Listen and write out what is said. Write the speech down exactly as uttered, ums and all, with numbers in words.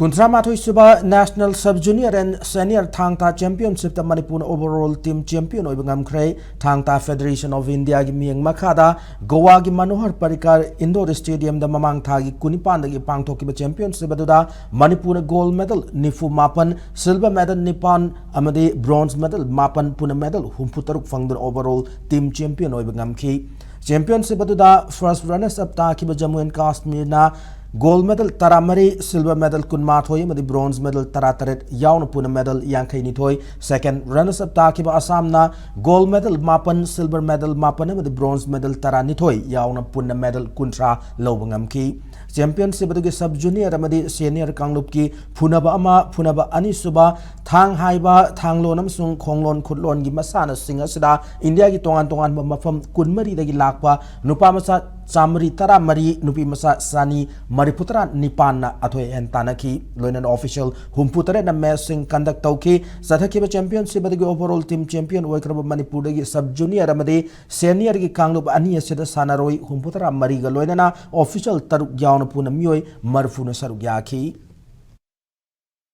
ꯀꯨꯟꯊ꯭ꯔꯥ ꯃꯥꯊꯣꯏ ꯁꯨꯕ National Sub Junior and Senior ꯊꯥꯡ ꯇꯥ Championship ꯇ ꯃꯅꯤꯄꯨꯔꯅ overall team champion ꯑꯣꯏꯕ ꯉꯝꯈ꯭ꯔꯦ꯫ ꯊꯥꯡ ꯇꯥ Federation of India ꯒꯤ ꯃꯤꯠꯌꯦꯡ ꯃꯈꯥꯗ ꯒꯣꯋꯥꯒꯤ ꯃꯅꯣꯍꯔ ꯄꯔꯤꯀꯔ Indoor Stadium ꯗ ꯃꯃꯥꯡ ꯊꯥꯒꯤ ꯀꯨꯟꯅꯤꯄꯥꯟꯗꯒꯤ ꯄꯥꯡꯊꯣꯛꯈꯤꯕ championship ꯑꯗꯨꯗ ꯃꯅꯤꯄꯨꯔꯅ gold medal ꯅꯤꯐꯨ ꯃꯥꯄꯟ, silver medal ꯅꯤꯄꯥꯟ ꯑꯃꯗꯤ bronze medal ꯃꯥꯄꯟ, ꯄꯨꯟꯅ medal ꯍꯨꯝꯐꯨ ꯇꯔꯨꯛ ꯐꯪꯗꯨꯅ overall team champion ꯑꯣꯏꯕ ꯉꯝꯈꯤ꯫ Championship ꯑꯗꯨꯗ first runners up ꯇꯥꯈꯤꯕ ꯖꯝꯃꯨ ꯑꯦꯟ ꯀꯥꯁꯃꯤꯔꯅ gold medal ꯇꯔꯥꯃꯔꯤ, silver medal ꯀꯨꯟꯃꯥꯊꯣꯏ ꯑꯃꯗꯤ bronze medal ꯇꯔꯥꯇꯔꯦꯠ ꯌꯥꯎꯅ ꯄꯨꯟꯅ medal ꯌꯥꯡꯈꯩꯅꯤꯊꯣꯏ꯫ Second runners up ꯇꯥꯈꯤꯕ ꯑꯁꯥꯝꯅ gold medal ꯃꯥꯄꯟ, silver medal ꯃꯥꯄꯟ ꯑꯃꯗꯤ bronze medal ꯇꯔꯥꯅꯤꯊꯣꯏ ꯌꯥꯎꯅ ꯄꯨꯟꯅ medal ꯀꯨꯟꯊ꯭ꯔꯥ ꯂꯧꯕ ꯉꯝꯈꯤ꯫ Championship ꯑꯗꯨꯒꯤ sub junior ꯑꯃꯗꯤ senior ꯀꯥꯡꯂꯨꯞꯀꯤ ꯐꯨꯅꯕ ꯑꯃ, ꯐꯨꯅꯕ ꯑꯅꯤꯁꯨꯕ, ꯊꯥꯡ ꯍꯥꯏꯕ ꯊꯥꯡꯂꯣꯟ ꯑꯃꯁꯨꯡ ꯈꯣꯡꯂꯣꯟ ꯈꯨꯠꯂꯣꯟꯒꯤ ꯃꯁꯥꯟꯅꯁꯤꯡ ꯑꯁꯤꯗ ꯏꯟꯗꯤꯌꯥꯒꯤ ꯇꯣꯉꯥꯟ ꯇꯣꯉꯥꯟꯕ ꯃꯐꯝ ꯀꯨꯟꯃꯔꯤꯗꯒꯤ ꯂꯥꯛꯄ ꯅꯨꯄꯥ ꯃꯆꯥ ꯆꯥꯃꯔꯤ ꯇꯔꯥꯃꯔꯤ, ꯅꯨꯄꯤ ꯃꯆꯥ ꯆꯅꯤ ꯃꯔꯤꯐꯨꯇꯔꯥ ꯅꯤꯄꯥꯟꯅ ꯑꯊꯣꯏ ꯑꯍꯦꯟ ꯇꯥꯟꯅꯈꯤ꯫ ꯂꯣꯏꯅꯅ official ꯍꯨꯝꯐꯨꯇꯔꯦꯠꯅ matchꯁꯤꯡ conduct ꯇꯧꯈꯤ꯫ ꯆꯠꯊꯈꯤꯕ championship ꯑꯗꯨꯒꯤ overall team champion ꯑꯣꯏꯈ꯭ꯔꯕ ꯃꯅꯤꯄꯨꯔꯗꯒꯤ sub junior ꯑꯃꯗꯤ seniorꯒꯤ ꯀꯥꯡꯂꯨꯞ ꯑꯅꯤ ꯑꯁꯤꯗ ꯁꯥꯟꯅꯔꯣꯏ ꯍꯨꯝꯐꯨꯇꯔꯥ ꯃꯔꯤꯒ ꯂꯣꯏꯅꯅ official ꯇꯔꯨꯛ ꯌꯥꯎꯅ ꯄꯨꯟꯅ ꯃꯤꯑꯣꯏ ꯃꯔꯤꯐꯨꯅ ꯁꯔꯨꯛ ꯌꯥꯈꯤ꯫